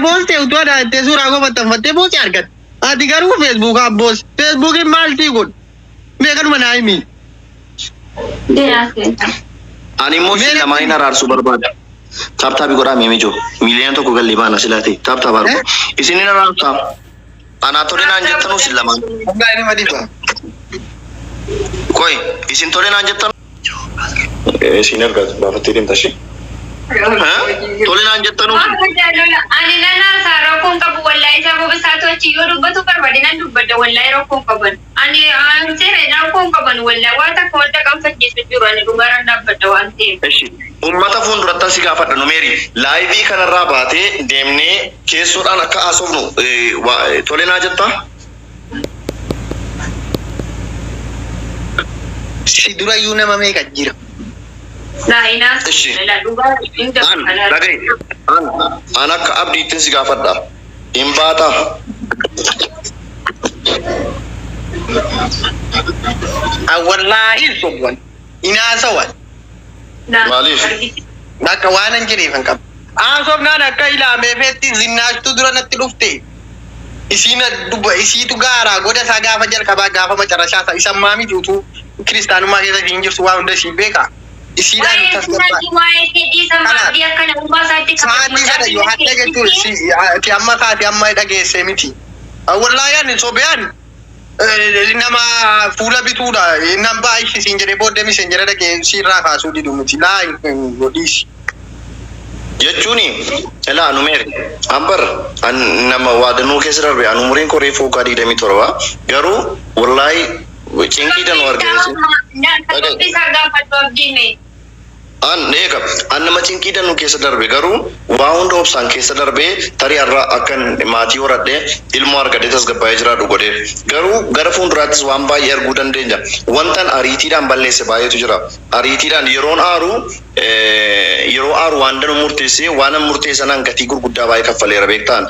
booste utuu ana jettee suuraa koo maxxanfattee boosee argatte. Ati garuu feesbuukaan boose. Feesbuukiin maal sii godhu? Mee kanuma naa himi. Ani immoo isin lamaaniin araarsuu barbaada. Tap tap godhaa mee mijoo. Miiliyoona tokko gallee baana silaa ta'e. Tap tap argu. Isinin araarsaa. Anaa tole naan jettanuu isin lamaan. Wallaahi nama dhiba. Qoy isin tole naan jettanuu. Isiin erga baafattee deemta ishee. Tole naan jettanuu isin. Waaqa jaalala ani nan haasaa rakkoon qabu wallaahi sababa isaatu achi yoo dubbatu barbaade nan dubbadha wallaahi rakkoon qaban ani an seera rakkoon qaban wallaahi waa takka wanta qaanfachiisu jiru ani dhugaarran dhaabbadha waan ta'eef. Eshi ummata fuuldurattan si gaafadha Numeeri live kanarraa baatee deemnee keessoodhaan akka haasofnu tole naa jettaa? Si durayyuu nama meeqa jira. Laa Eshi ilaa dhugaa hin an dhaga'i an an akka abdiittin si gaafadha hin baataa? An wallaahi hin sobu an. Hin haasawan. Maaliif? Bakka waanan jedheef hin qabu. Haasofnaan akka ilaameefeetti zinnaashtuu dura natti dhufte. Isiin dubba isiitu gaaraa goda isaa gaafa jalqabaa gaafa macarrashaa isaa isa ammaa miti utuu kiristaanummaa keessa isiin jirtu waa hunda isiin beeka. Isiidhaan Waa'ee tasgabbaa. Sinaachii waa'ee fedhii sama Kanaaf abdii akka namummaa isaatti sa'aatii kabajamudha. sana yoo hadha jechuun si ati amma kaati amma dhageesse miti. Wallaahi ani sobee ani nama fuula bituudha. Nan ba'a ishii siin jedhee booddee miseenjera dhaqee siirraa kaasuu didu miti. Laa hin godhiisi. Jechuuni ilaa Numeer an bar an nama waa danuu keessa darbe an umuriin koo reefu waggaa 27 garuu wallaahi cinqii danuu argee si dhaga'i. Sababni isaa gaafadhu abdii mee. An eega an nama cinqii danuu keessa darbe garuu waa hunda obsaan keessa darbee tarii har'a akkan maatii horadhe ilmoo argadhee tasgabbaa'ee jiraadhu godhee garuu gara fuulduraattis waan baay'ee arguu dandeenya wantan ariitiidhaan balleesse baay'eetu jira ariitiidhaan yeroon aaru yeroo aaru waan danuu murteessee waanan murteesse sanaan gatii gurguddaa baay'ee kaffaleera beektaan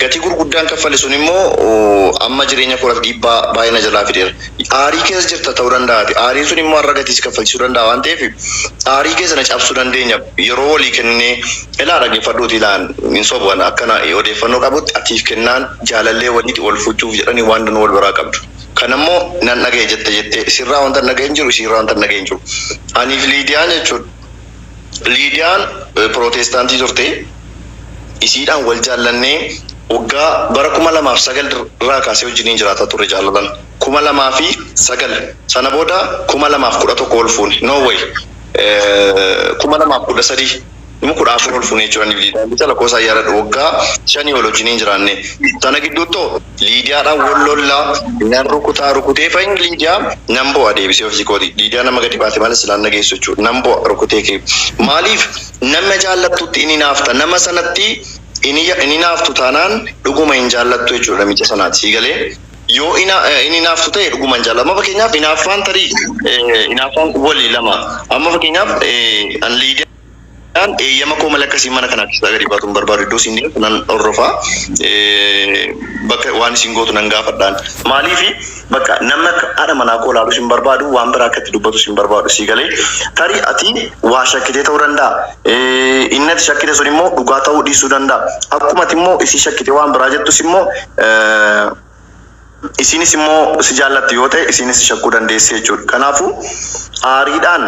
gatii gurguddaan kaffale sun immoo amma jireenya koorratti dhiibbaa baay'ee na jalaa fideera aarii keessa jirta ta'uu danda'aati aariin sun immoo har'a gatii si kaffalchisuu danda'a waan ta'eef aarii keessa na cabsuu dandeenya yeroo walii kennee ilaa dhaggeeffadhuuti ilaan hin sobu ana akkana odeeffannoo qabutti atiif kennaan jaalallee waliiti wal fuuchuuf jedhanii waan danuu wal biraa qabdu. Kan ammoo nan dhagaye jette jettee sirraa wanta hin dhagahin jiru isiirraa wanta hin dhagahin jiru. Aniif Liidiyaan jechuudha. Liidiyaan pirootestaantii turte isiidhaan wal jaallannee waggaa bara 2009 irraa kaasee wajjiniin jiraataa turre jaalalan. 2009 sana booda 2011 wal fuune. No way. 2013 immoo 14 wal fuune jechuudha aniif Liidiyaan. Bicha lakkoofsa yaadadhu waggaa shanii ol wajjiniin jiraanne. Sana gidduuttoo Liidiyaadhaan wal lollaa nan rukutaa rukutee fayin Liidiyaa nan bo'a deebisee ofii kooti. Liidiyaa nama gadi baate malee silaan na geessu jechuudha. Nan bo'a rukutee kee. Maaliif nama jaallattutti inni naafta nama sanatti inni naaftu taanaan dhuguma hin jaallattu jechuudha namicha sanaati. Sii galee yoo inni naaftu ta'e dhuguma hin jaallatu. Amma fakkeenyaaf hinaaffaan tarii hinaaffaan walii lama. Amma fakkeenyaaf an Liidiyaan eeyyama koo malee akkasiin mana kanaa keessaa gadi baatu hin barbaadu. Iddoo isin deemtu nan hordofa. Bakka waan isin gootu nan gaafadhaan. Maaliif bakka namni akka haadha manaa koo ilaalus hin barbaadu, waan biraa akka itti dubbatus hin barbaadu. Sii galee tarii ati waa shakkitee ta'uu danda'a. Inni ati shakkite sun immoo dhugaa ta'uu dhiisuu danda'a. Akkuma ati immoo isii shakkitee waan biraa jettus immoo Isiinis immoo si jaallatti yoo ta'e isiinis si shakkuu dandeessi jechuudha. Kanaafuu aariidhaan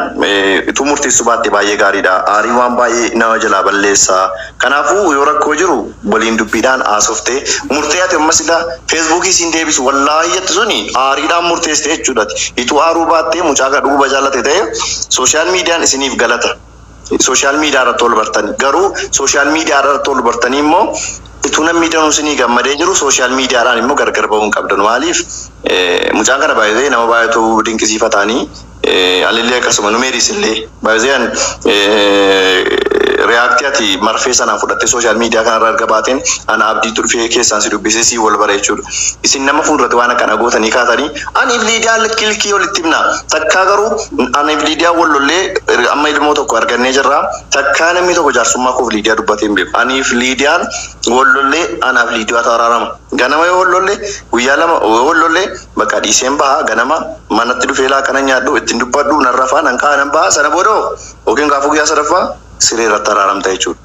utuu murteessuu baatte baay'ee gaariidha. Aariin waan baay'ee nama jalaa balleessa. Kanaafuu yoo rakkoo jiru waliin dubbiidhaan haasoftee murtee ati amma sila feesbuukii siin deebisu wallaahi jette suni aariidhaan murteessite jechuudha. Ituu aaruu baattee mucaa kana dhuguma jaallate ta'e sooshaal miidiyaan isiniif galata. Sooshaal miidiyaa irratti wal bartani. Garuu sooshaal miidiyaa irratti wal bartanii immoo utuu namni danuu isinii gammadee jiru sooshaal miidiyaadhaan immoo gargar ba'uu hin qabdan. Maaliif mucaan kana baay'ee nama baay'eetu dinqisiifataanii anillee akkasuma numeeriis illee baay'ee an reaaktii ati marfee sanaan fudhattee sooshaal miidiyaa kanarra erga baateen ana abdiitu dhufee keessaan si dubbisee si wal bara jechuudha. Isin nama fuulduratti waan akkana gootanii kaatanii aniif Liidiyaan likkii likkii walitti himna. Takkaa garuu aniif Liidiyaan wal lollee amma ilmoo tokko argannee jirra. Takkaa namni tokko jaarsummaa koof Liidiyaa dubbatee hin beeku. Aniif Liidiyaan wal lollee anaaf Liidiyaatu araarama. Ganama yoo wal lolle guyyaa lama yoo wal lolle bakka dhiiseen baha ganama manatti dhufee laaqana nyaadhu ittiin dubbadhu nan rafaa nan ka'a nan baha sana booda yookiin gaafa guyyaa sadaffaa siree irratti araaramta jechuudha.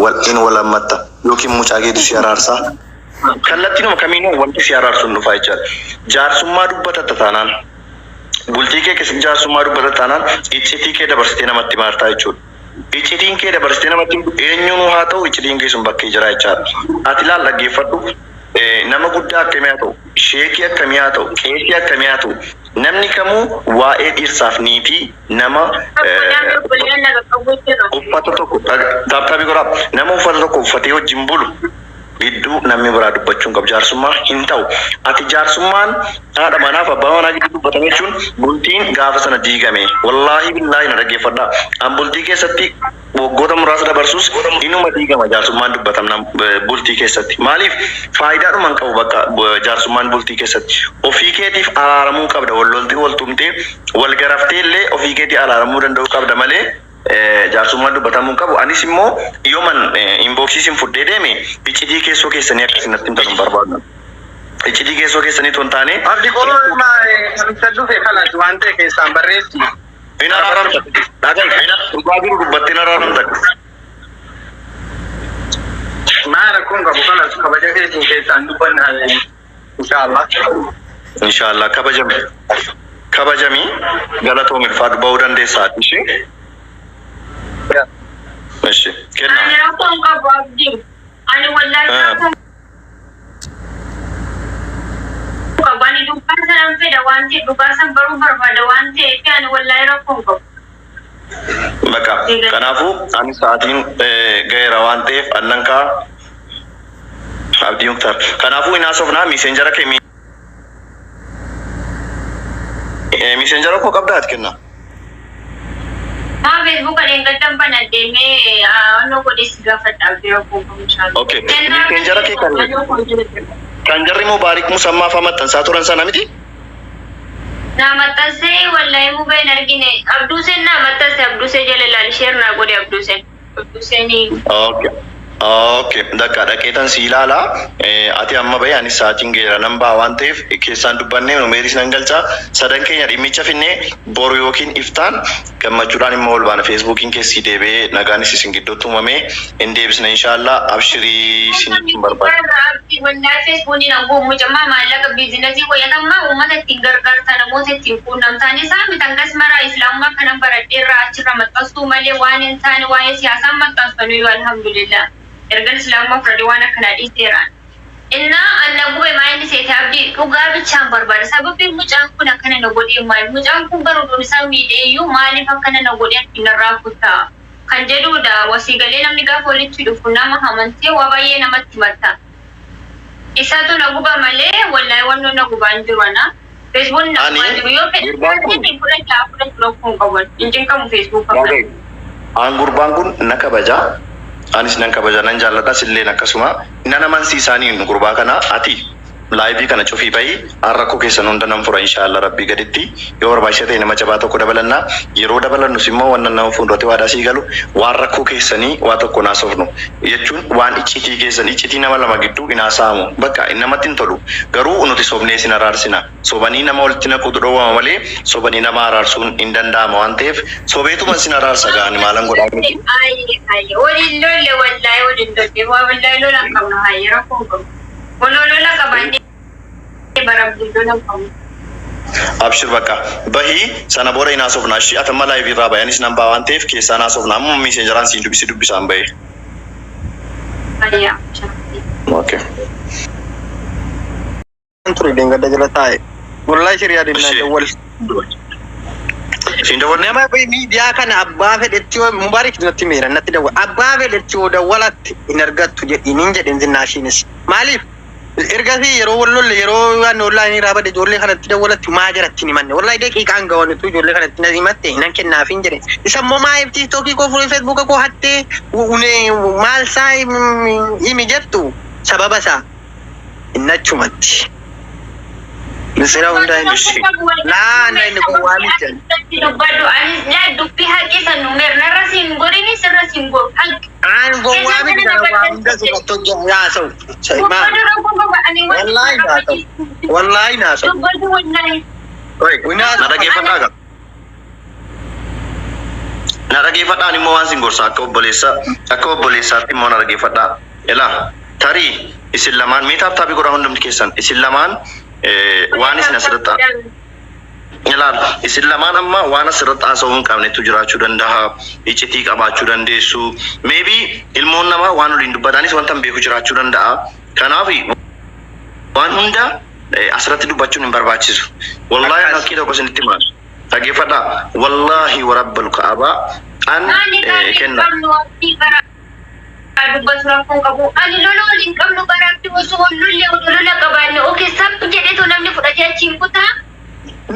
Wal in wal hammatta yookiin mucaa keetu si araarsaa. Kallattiinuma kamiinuu wanti si araarsu hin dhufaa jechaadha. Jaarsummaa dubbatatta taanaan bultii kee keessatti jaarsummaa dubbatatta taanaan iccitii kee dabarsitee namatti maartaa jechuudha. Iccitiin kee dabarsitee namatti himtu eenyuunuu haa ta'u iccitiin kee sun bakkee jira jechaadha. Ati laal dhaggeeffadhu nama guddaa akkamii haa ta'u, sheekii akkamii haa ta'u, qeesii akkamii haa ta'u, namni kamuu waa'ee dhirsaaf niitii nama uffata tokko taaptaabii godhaa nama uffata tokko uffatee wajjin bulu gidduu namni biraa dubbachuu hin qabu. Jaarsummaa hin ta'u. Ati jaarsummaan haadha manaaf abbaa manaa gidduu dubbatame jechuun bultiin gaafa sana diigame. Wallaahi billaahi na dhaggeeffadhaa. An bultii keessatti waggoota muraasa dabarsus inuma diigama jaarsummaan dubbatamna bultii keessatti. Maaliif faayidaadhuma hin qabu bakka jaarsummaan bultii keessatti. Ofii keetiif araaramuu qabda. Wal loltee wal tumtee wal garaftee illee ofii keetii araaramuu danda'uu qabda malee jaarsummaan dubbatamuu hin qabu. Anis immoo yooman inboxii isin fudhee deeme iccitii keessoo keessanii akka isin natti himtan hin barbaadu. Iccitii keessoo keessanii otoo hin taane Abdi qoroo kamicha dhufe kalas waan ta'e keessaan barreessi. Hin araaramta. Dhaga'i. Dhugaa jiru dubbattee hin araaramta. Maa rakkoon qabu kalas kabaja keetiin keessaan dubbannaa inshaallah. Inshaallah kabajami. Kabajami galatoomi ulfaadhu ba'uu dandeessaa ati ishee. Ishi kenna. Ani rakkoon qabu abdii. Ani wallaahi rakkoon qabu. Ani dhugaa sanan fedha waan ta'eef dhugaa san baruu barbaada waan ta'eef ani wallaahi rakkoon qabu. Bakka kanaafuu ani sa'aatiin ga'eera waan ta'eef annan kaa Abdii Muktaar. Kanaafuu hin haasofnaa miisenjara kee miisenjara koo qabdaa ati kennaa. Maa feesbuuka dheengaddan banadhee mee onnoo godhee si gaafadha abdii rakkoo qabu inshallah. Okay. Miisenjara kee kan kan jarri Mubaarik Musammaa fa'aa maxxansaa turan sana miti? Naa maxxansee wallahi mubee hin argine Abduuseen naa maxxanse Abduusee jala ilaali sheer naa godhe Abduuseen. Abduuseen. Okay. Okay. Dakka dhaqeetan si ilaala. Ati amma bahi anis sa'aatiin ga'eera nan baha waan ta'eef keessaan dubbannee numeeris nan galcha. Sadan keenya dhimmicha finnee boru yookiin iftaan gammachuudhaan immoo ol baana. Feesbuukiin keessi deebi'ee nagaanis isin gidduutti uumamee hin deebisna inshaallah. Abshirii isin jechuun barbaada. Wallahi feesbuukiin hanguu mucammaa maallaqa biizinasii wayyatammaa uummata ittiin gargaarta namoota ittiin quunnamtaan isaa mitangas maraa islaamummaa kanan baradheerraa achirra maxxansuu malee waan hin taane waa'ee siyaasaa maxxanfanu yoo alhamdulillah ergan islaamummaa fudhadhe waan akkanaa dhiiseeraan. Innaa anna gube maa inni seete abdii dhugaa bichaan barbaada sababiin mucaan kun akkana na godhee maal mucaan kun garuu duun isaa miidhee iyyuu maaliif akkana na godhee addunyaarraa kutaa kan jedhudha wasiigalee namni gaafa walitti dhufu nama amantee waa baay'ee namatti himatta. Isaatu na guba malee wallahi wannoo na gubaa hin jiru ana. Feesbuukni na Ani gubaa hin jiru yoo fedhe gurbaan kun fudhachaa fudhachuu rakkoo hin qabu. Hin cinqamu feesbuuka kana. Dhaga'i. An gurbaan kun na kabaja. Anis nan kabaja nan jaalladha silleen akkasuma nan amansiisaaniin gurbaa kana ati laayivii kana cufii bahi an rakkoo keessan hunda nan fura inshaallah rabbii gaditti yoo barbaachisa ta'e nama jabaa tokko dabalanna yeroo dabalannus immoo wannan nama fuulduratti waadaa sii galu waan rakkoo keessanii waa tokko naasofnu jechuun waan iccitii keessan iccitii nama lama gidduu hin haasa'amu bakka namatti hin tolu garuu nuti sobnee isin araarsina sobanii nama walitti naquutu dhowwama malee sobanii nama araarsuun hin danda'ama waan ta'eef sobeetuma isin araarsa ga'ani maalan godhaa miti. Ayyee ayyee waliin lolle wallahi waliin lolle waa wallahi lola hin qabnu hayyee rakkoo hin qabnu. Waloo lola qabaannee bara lola hin qabnu. Abshir bakka bahii sana booda hin haasofna ishii ati amma laayivii irraa bahi anis nan baha waan ta'eef keessaan haasofna amma miisenjaraan siin dubbisi dubbisaan bahee. Ayyaa. Okay. Ture deengadda jala taa'e. Wallahi shiriyaa deemnaa Ishee. dawwal. Siin dawwalne? Nama miidiyaa kana abbaa fedhetti yoo Mubaarik natti meera natti dawwal. Abbaa fedhetti yoo dawwalatti hin argattu jedhiin jedheen zinnaashiinis. Maaliif? Ergasii yeroo wal lolle yeroo waan ollaa inni raabade ijoollee kanatti dawwalatti maa jaratti hin himanne. Wallahi daqiiqaan gawan utuu ijoollee kanatti na himatte nan kennaaf hin jedhe. Isa immoo maaliif tiiktookii koo furii feesbuuka koo hattee maal isaa himi jettu sababa isaa inni achumatti. Misira hundaa hin Ishi. Laa na inni kun waan jedhu. Dubbadhu anis laa dubbii haqi san numeer narra siin gorini sirra siin goru haqi. Aan gowwaa miti kana waa hunda sirratti hojjetu haasa'u. Dubbadhu rakkoo qaba ani Wallaahi naasa'u. Wallaahi naasa'u. Dubbadhu wallaahi. Oi, na dhaggeeffadhaa gaa. Na dhageeffadhaan immoo waan sin gorsa akka obboleessa akka obboleessaatti immoo na dhageeffadhaa. Ilaa, tarii isin lamaan mee tap tapii godhaa hundumti keessan. Isin lamaan waan isin asirratti ilaal, isin lamaan amma waan asirratti haasa'uu hin qabnetu jiraachuu danda'a. Iccitii qabaachuu dandeessu. Maybe ilmoon namaa waan waliin dubbatanis wanta hin beeku jiraachuu danda'a. Kanaaf waan hunda asirratti dubbachuun hin barbaachisu. Wallaahi, Akkas. fakkii tokko isinitti himaa. Dhaggeeffadhaa. Wallaahi warabbal ka'abaa an Maali gaarii hin kenna. qabnu, abdii bara dubbatu rakkoo hin qabu. Ani lola waliin qabnu baraatti osoo wal lolle, osoo lola qabaanne, okay, sabbi jedhetu namni fudhatee achiin kutaa.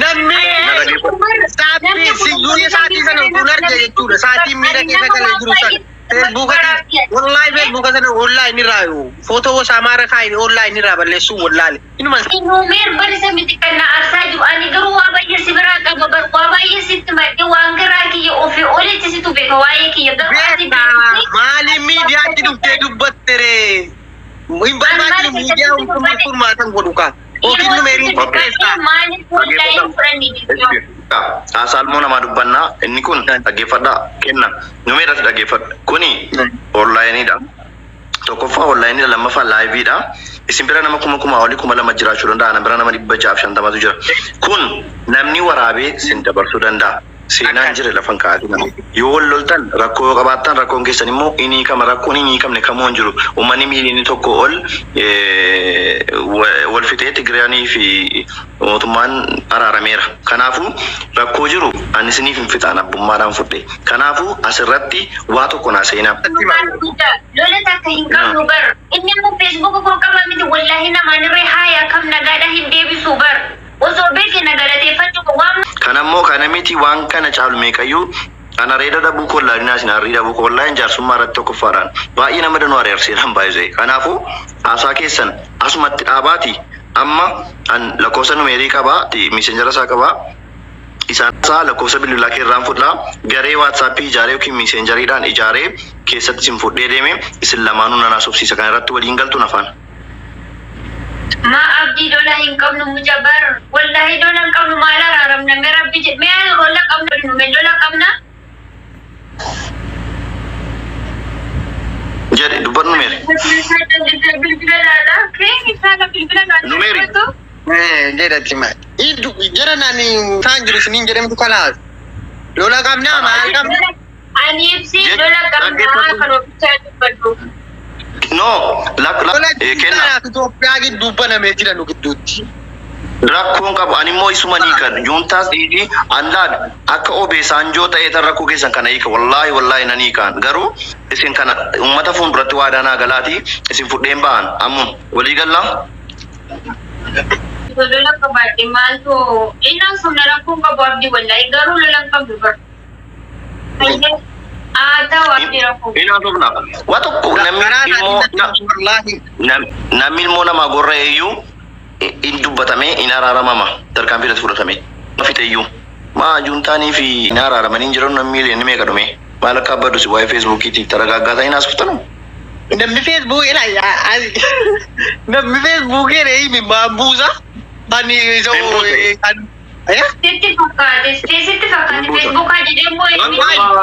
Namni Na dhaggeeffadhu. saatii siyyuun saatii sana utuun arge jechuudha. Saatiin miira keessa galee jiru sana. Feesbuukatti wallaahi, feesbuuka sana online irraa footoo Samaara kaayini online irraa balleessuu wallaale. Inuma Nuumeer barisa miti kan na arsaa jiru. Ani garuu waa baay'ee si biraa qaba bar, waa baay'ee sitti madde, waan garaa kiyya ofii olitti situ beeka waa'ee kiyya, garuu ati beektaa maaliin miidiyaatti dhuftee dubbattere? Hin barbaachisu miidiyaa hundumtuu furmaatan godhu kaa. Yookiin numeeriin qopheessaa. Maaliif wallaahi hin fudhanne jechuudha. Haasaa ilmoo namaa dubbannaa inni kun, dhaggeeffadhaa, kenna numeerratti dhaggeeffadhu. Kuni onlineiidha. Tokkoffaa onlineiidha, lammaffaa liveiidha. Isin bira nama 1000 olii, 2000 jiraachuu danda'a. Ana bira nama 650tu jira. Kun namni waraabee sin dabarsuu danda'a. Seenaan jira lafan kaa'atina. Yoo wal loltan, rakkoo yoo qabaattan, rakkoon keessan immoo inni hiikama. Rakkoon hin hiikamne kamuu hin jiru. Uummanni miiliyoonii 1 ol wal fixee Tigiraanii fi mootummaan araarameera. Kanaafuu rakkoo jiru ani isiniif hin fixaan abbummaadhaan fudhe. Kanaafuu asirratti waa tokko naa seenaa. Lola takka hin qabnu bar. Inni immoo feesbuuka koo qaba miti, wallaahi namaan irree haaya akkam nagaadha hin deebisu bar. Osoo beeke na galateeffachuu waan Kanammoo kana miti, waan kana caalu meeqayyuu ana reeda dhabuu koo laalinaa isin arrii dhabuu koo, wallaahi jaarsummaa irratti tokkoffaadhaan baay'ee nama danuu ari'arseedhaan baay'isee. Kanaafuu haasaa keessan asumatti dhaabaati. Amma an lakkoofsa numeerii qabaa, Messengera isaa qabaa. Isaan isaa lakkoofsa bilbilaa keerraan fudhaa, garee WhatsAppii ijaaree yookiin Messengeriidhaan ijaaree keessatti isin fudhee deeme, isin lamaanuu nan haasofsiisa. Kana irratti waliin galtuun afaan. Ma abdii, lola hin qabnu muca bar. Wallaahi lola hin qabnu, maal araaramna? Mee rabbi jedhe, mee lola qabnu, mee lola qabna? Jedhe dubbadhu meeri. Bilbila laata? Bilbila laata? Numeeri. Jedhatti maal? Jara nani isaan jiru isiniin jedhamtu kalaas. Lola qabnaa, maal qabna? Ani ibsi lola qabnaa kan ofichaa dubbadhu. No, lak Lola lak kenna. kanaaf Itoophiyaa gidduu banamee jira nu gidduutti. Rakkoon qabu ani immoo isuma ni kan juuntaas dhiisii anlaan akka obeesaanjoo ta'ee tan rakkoo keessan kana hiika, wallaahi wallaahi nan hiikaan. Garuu isin kana uummata fuulduratti waadaa naa galaati, isin fudheen ba'an ammum walii gallaa. Lola qabaadhe maaltu innaan sumna rakkoon qabu abdii, wallaahi garuu lola hin qabnu bar. Haa ta'u abdii, rakkoo. Hin haasofna waa tokko namni Karaa ilmoo isaatiin wallaahi. Namni ilmoo namaa gorra'e iyyuu in dubbatamee in araaramama, tarkaanfii irratti fudhatame fixe iyyuu maa juuntaanii fi hin araaramanii hin jiran. Namni miiliyoonni meeqa dhume, maal akka abbaddu si waa'ee feesbuukiitiif taragaaggaa ta'in haasoftanu. Namni feesbuukii, namni feesbuukii himi maan buusa? Ani isa Hin buuse. kan Sitti fakkaate, sitti fakkaate, feesbuukaa jedhee immoo inni.